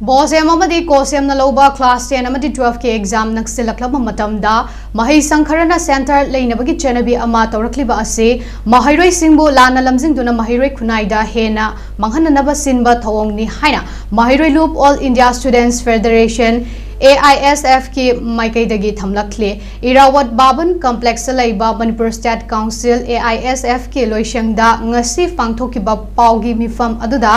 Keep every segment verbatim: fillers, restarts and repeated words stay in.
ꯕꯣꯁꯦꯝ ꯑꯃꯗꯤ ꯀꯣꯁꯦꯝꯅ ꯂꯧꯕ class ten ꯑꯃꯗꯤ ꯇꯨꯋꯦꯜꯐꯀꯤ ꯑꯦꯛꯖꯥꯝ ꯅꯛꯁꯤꯜꯂꯛꯂꯕ ꯃꯇꯝꯗ, ꯃꯍꯩꯁꯪ ꯈꯔꯅ ꯁꯦꯟꯇꯔ ꯂꯩꯅꯕꯒꯤ ꯆꯠꯅꯕꯤ ꯑꯃ ꯇꯧꯔꯛꯂꯤꯕ ꯑꯁꯤ ꯃꯍꯩꯔꯣꯏꯁꯤꯡꯕꯨ ꯂꯥꯟꯅ ꯂꯝꯖꯤꯡꯗꯨꯅ ꯃꯍꯩꯔꯣꯏ ꯈꯨꯟꯅꯥꯏꯗ ꯍꯦꯟꯅ ꯃꯥꯡꯍꯟꯅꯅꯕ ꯁꯤꯟꯕ ꯊꯧꯑꯣꯡꯅꯤ ꯍꯥꯏꯅ ꯃꯍꯩꯔꯣꯏ ꯂꯨꯞ All India Students Federation, A I S F ꯀꯤ ꯃꯥꯏꯀꯩꯗꯒꯤ ꯊꯝꯂꯛꯂꯤ꯫ ꯏꯔꯥꯋꯠ ꯕꯥꯕꯟ ꯀꯝꯄ꯭ꯂꯦꯛꯁꯇ ꯂꯩꯕ Manipur state council, A I S F ꯀꯤ ꯂꯣꯏꯁꯪꯗ ꯉꯁꯤ ꯄꯥꯡꯊꯣꯛꯈꯤꯕ ꯄꯥꯎꯒꯤ ꯃꯤꯐꯝ ꯑꯗꯨꯗ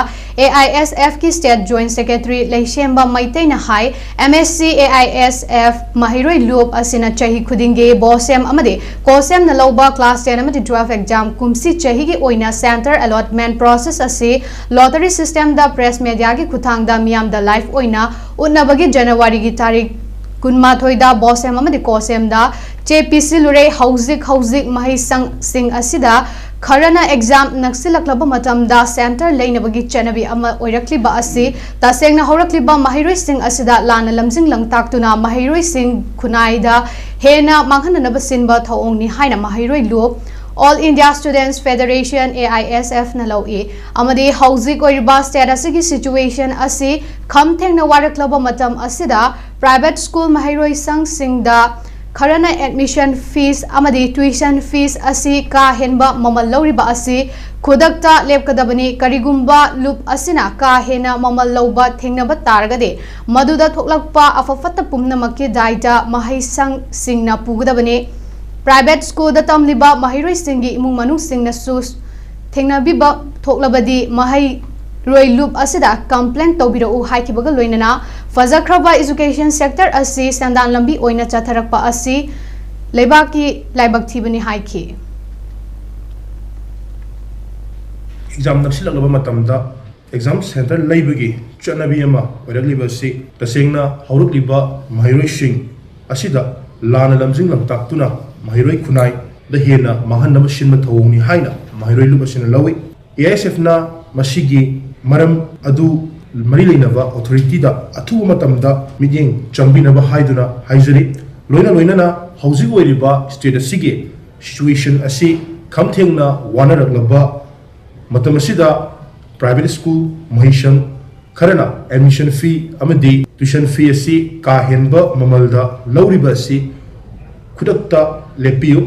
A I S F ꯀꯤ state joint secretary ꯂꯩꯁꯦꯝꯕ ꯃꯩꯇꯩꯅ high, M S C A I S F ꯃꯍꯩꯔꯣꯏ ꯂꯨꯞ ꯑꯁꯤꯅ ꯆꯍꯤ ꯈꯨꯗꯤꯡꯒꯤ ꯕꯣꯁꯦꯝ ꯑꯃꯗꯤ ꯀꯣꯁꯦꯝꯅ ꯂꯧꯕ ꯀ꯭ꯂꯥꯁ ꯇꯦꯟ ꯑꯃꯗꯤ ꯇꯨꯋꯦꯜꯐ ꯑꯦꯛꯖꯥꯝ ꯀꯨꯝꯁꯤ ꯆꯍꯤꯒꯤ ꯑꯣꯏꯅ ꯁꯦꯟꯇꯔ ꯑꯦꯂꯣꯠꯃꯦꯟꯠ ꯄ꯭ꯔꯣꯁꯦꯁ ꯑꯁꯤ ꯂꯣꯇꯔꯤ ꯁꯤꯁꯇꯦꯝꯗ ꯄ꯭ꯔꯦꯁ ꯃꯦꯗꯤꯌꯥꯒꯤ ꯈꯨꯠꯊꯥꯡꯗ ꯃꯤꯌꯥꯝꯗ ꯂꯥꯏꯚ ꯑꯣꯏꯅ ꯎꯠꯅꯕꯒꯤ ꯖꯅꯋꯥꯔꯤꯒꯤ ꯇꯥꯔꯤꯛ ꯀꯨꯟꯃꯥꯊꯣꯏꯗ ꯕꯣꯁꯦꯝ ꯑꯃꯗꯤ ꯀꯣꯁꯦꯝꯗ ꯆꯦ ꯄꯤꯁꯤꯜꯂꯨꯔꯦ꯫ ꯍꯧꯖꯤꯛ ꯍꯧꯖꯤꯛ ꯃꯍꯩꯁꯪꯁꯤꯡ ꯑꯁꯤꯗ ꯈꯔꯅ ꯑꯦꯛꯖꯥꯝ ꯅꯛꯁꯤꯜꯂꯛꯂꯕ ꯃꯇꯝꯗ ꯁꯦꯟꯇꯔ ꯂꯩꯅꯕꯒꯤ ꯆꯠꯅꯕꯤ ꯑꯃ ꯑꯣꯏꯔꯛꯂꯤꯕ ꯑꯁꯤ ꯇꯁꯦꯡꯅ ꯍꯧꯔꯛꯂꯤꯕ ꯃꯍꯩꯔꯣꯏꯁꯤꯡ ꯑꯁꯤꯗ ꯂꯥꯟꯅ ꯂꯝꯖꯤꯡ ꯂꯝꯇꯥꯛꯇꯨꯅ ꯃꯍꯩꯔꯣꯏꯁꯤꯡ ꯈꯨꯟꯅꯥꯏꯗ ꯍꯦꯟꯅ ꯃꯥꯡꯍꯟꯅꯅꯕ ꯁꯤꯟꯕ ꯊꯧꯑꯣꯡꯅꯤ ꯍꯥꯏꯅ ꯃꯍꯩꯔꯣꯏ ꯂꯨꯞ All India Students Federation, A I S F ꯅ ꯂꯧꯏ꯫ ꯑꯃꯗꯤ ꯍꯧꯖꯤꯛ ꯑꯣꯏꯔꯤꯕ ꯁ꯭ꯇꯦꯠ ꯑꯁꯤꯒꯤ ꯁꯤꯆꯨꯋꯦꯁꯟ ꯑꯁꯤ ꯈꯝ ꯊꯦꯡꯅ ꯋꯥꯔꯛꯂꯕ ꯃꯇꯝ ꯑꯁꯤꯗ ꯄ꯭ꯔꯥꯏꯚꯦꯠ ꯁ꯭ꯀꯨꯜ ꯃꯍꯩꯔꯣꯏꯁꯪꯁꯤꯡꯗ ꯈꯔꯅ ꯑꯦꯗꯃꯤꯁꯟ ꯐꯤꯁ ꯑꯃꯗꯤ ꯇ꯭ꯌꯨꯁꯟ ꯐꯤꯁ ꯑꯁꯤ ꯀꯥ ꯍꯦꯟꯕ ꯃꯃꯜ ꯂꯧꯔꯤꯕ ꯑꯁꯤ ꯈꯨꯗꯛꯇ ꯂꯦꯞꯀꯗꯕꯅꯤ꯫ ꯀꯔꯤꯒꯨꯝꯕ ꯂꯨꯞ ꯑꯁꯤꯅ ꯀꯥ ꯍꯦꯟꯅ ꯃꯃꯜ ꯂꯧꯕ ꯊꯦꯡꯅꯕ ꯇꯥꯔꯒꯗꯤ, ꯃꯗꯨꯗ ꯊꯣꯛꯂꯛꯄ ꯑꯐ ꯐꯠꯇ ꯄꯨꯝꯅꯃꯛꯀꯤ ꯗꯥꯏꯇ ꯃꯍꯩꯁꯪꯁꯤꯡꯅ ꯄꯨꯒꯗꯕꯅꯤ꯫ ꯄ꯭ꯔꯥꯏꯚꯦꯠ ꯁ꯭ꯀꯨꯜꯗ ꯇꯝꯂꯤꯕ ꯃꯍꯩꯔꯣꯏꯁꯤꯡꯒꯤ ꯏꯃꯨꯡ ꯃꯅꯨꯡꯁꯤꯡꯅꯁꯨ ꯊꯦꯡꯅꯕꯤꯕ ꯊꯣꯛꯂꯕꯗꯤ ꯃꯍꯩꯔꯣꯏ ꯂꯨꯞ ꯑꯁꯤꯗ ꯀꯝꯄ꯭ꯂꯦꯟ ꯇꯧꯕꯤꯔꯛꯎ ꯍꯥꯏꯈꯤꯕꯒ ꯂꯣꯏꯅꯅ ꯐꯖꯈ꯭ꯔꯕ ꯏꯖꯨꯀꯦꯁꯟ ꯁꯦꯛꯇꯔ ꯑꯁꯤ ꯁꯦꯟꯗꯥꯟ ꯂꯝꯕꯤ ꯑꯣꯏꯅ ꯆꯠꯊꯔꯛꯄ ꯑꯁꯤ ꯂꯩꯕꯥꯛꯀꯤ ꯂꯥꯏꯕꯛ ꯊꯤꯕꯅꯤ ꯍꯥꯏꯈꯤ꯫ ꯑꯦꯛꯖꯥꯝ ꯅꯛꯁꯤꯜꯂꯛꯂꯕ ꯃꯇꯝꯗ ꯑꯦꯛꯖꯥꯝ ꯁꯦꯟꯇꯔ ꯂꯩꯕꯒꯤ ꯆꯠꯅꯕꯤ ꯑꯃ ꯑꯣꯏꯔꯛꯂꯤꯕ ꯑꯁꯤ ꯇꯁꯦꯡꯅ ꯍꯧꯔꯛꯂꯤꯕ ꯃꯍꯩꯔꯣꯏꯁꯤꯡ ꯑꯁꯤꯗ ꯂꯥꯟꯅ ꯂꯝꯖꯤꯡ ꯂꯝꯇꯥꯛꯇꯨꯅ ꯃꯍꯩꯔꯣꯏ ꯈꯨꯟꯅꯥꯏꯗ ꯍꯦꯟꯅ ꯃꯥꯡꯍꯟꯅꯕ ꯁꯤꯟꯕ ꯊꯧꯑꯣꯡꯅꯤ ꯍꯥꯏꯅ ꯃꯍꯩꯔꯣꯏ ꯂꯨꯞ ꯑꯁꯤꯅ ꯂꯧꯏ꯫ ꯑꯦ ꯑꯥꯏ ꯑꯦꯁ ꯑꯦꯐꯅ ꯃꯁꯤꯒꯤ ꯃꯔꯝ ꯑꯗꯨ ꯃꯔꯤ ꯂꯩꯅꯕ ꯑꯣꯊꯣꯔꯤꯇꯤꯗ ꯑꯊꯨꯕ ꯃꯇꯝꯗ ꯃꯤꯠꯌꯦꯡ ꯆꯪꯕꯤꯅꯕ ꯍꯥꯏꯗꯨꯅ ꯍꯥꯏꯖꯔꯤ꯫ ꯂꯣꯏꯅ ꯂꯣꯏꯅꯅ ꯍꯧꯖꯤꯛ ꯑꯣꯏꯔꯤꯕ ꯁ꯭ꯇꯦꯠ ꯑꯁꯤꯒꯤ ꯁꯤꯆꯨꯋꯦꯁꯟ ꯑꯁꯤ ꯈꯝ ꯊꯦꯡꯅ ꯋꯥꯅꯔꯛꯂꯕ ꯃꯇꯝ ꯑꯁꯤꯗ ꯄ꯭ꯔꯥꯏꯚꯦꯠ ꯁ꯭ꯀꯨꯜ ꯃꯍꯩꯁꯪ ꯈꯔꯅ admission fee ꯑꯃꯗꯤ tuition fee ꯑꯁꯤ ꯀꯥ ꯍꯦꯟꯕ ꯃꯃꯜꯗ ꯂꯧꯔꯤꯕ ꯑꯁꯤ ꯈꯨꯗꯛꯇ ꯂꯦꯞꯄꯤꯌꯨ꯫